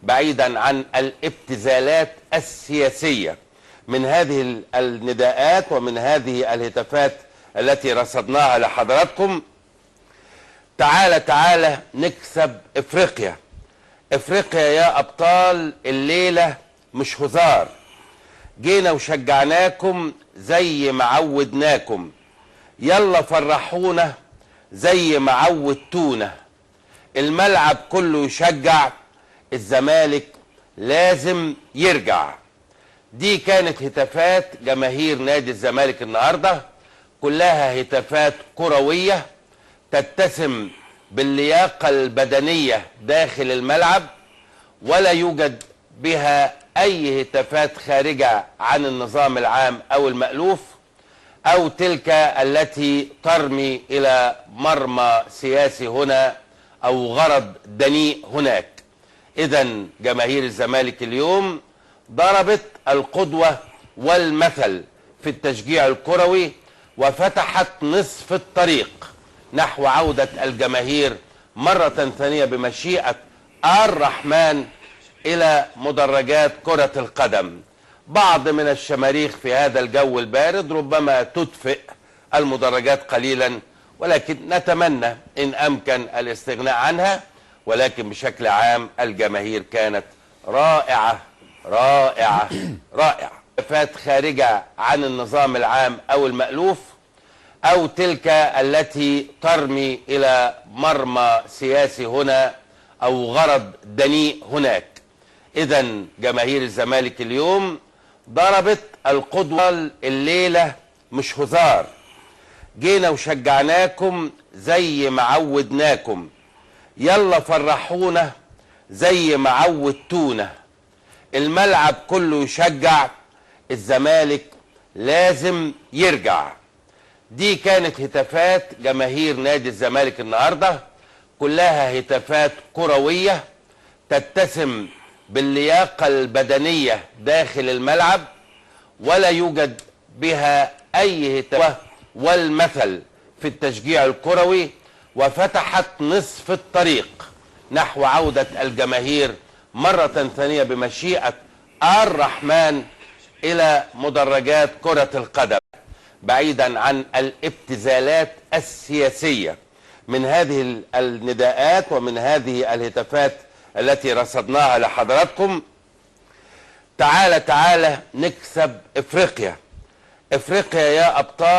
بعيدا عن الابتذالات السياسية. من هذه النداءات ومن هذه الهتافات التي رصدناها لحضراتكم: تعالى تعالى نكسب افريقيا، افريقيا يا ابطال الليلة مش هزار، جينا وشجعناكم زي ما عودناكم، يلا فرحونا زي ما عودتونا، الملعب كله يشجع، الزمالك لازم يرجع. دي كانت هتافات جماهير نادي الزمالك النهارده، كلها هتافات كروية تتسم باللياقة البدنية داخل الملعب، ولا يوجد بها أي هتافات خارجة عن النظام العام أو المألوف، أو تلك التي ترمي إلى مرمى سياسي هنا أو غرض دنيء هناك. إذا جماهير الزمالك اليوم ضربت القدوة والمثل في التشجيع الكروي، وفتحت نصف الطريق نحو عودة الجماهير مرة ثانية بمشيئة الرحمن إلى مدرجات كرة القدم. بعض من الشماريخ في هذا الجو البارد ربما تدفئ المدرجات قليلا، ولكن نتمنى إن أمكن الاستغناء عنها. ولكن بشكل عام الجماهير كانت رائعة رائعة رائعة. فات خارجة عن النظام العام أو المألوف، أو تلك التي ترمي إلى مرمى سياسي هنا أو غرض دنيء هناك. إذا جماهير الزمالك اليوم ضربت القدوة، الليلة مش هزار، جينا وشجعناكم زي ما عودناكم، يلا فرحونا زي ما عودتونا، الملعب كله يشجع، الزمالك لازم يرجع. دي كانت هتافات جماهير نادي الزمالك النهارده، كلها هتافات كروية تتسم باللياقة البدنية داخل الملعب، ولا يوجد بها أي هتافات والمثل في التشجيع الكروي، وفتحت نصف الطريق نحو عودة الجماهير مرة ثانية بمشيئة الرحمن إلى مدرجات كرة القدم، بعيدا عن الابتذالات السياسية. من هذه النداءات ومن هذه الهتافات التي رصدناها لحضراتكم: تعالى تعالى نكسب افريقيا، افريقيا يا ابطال.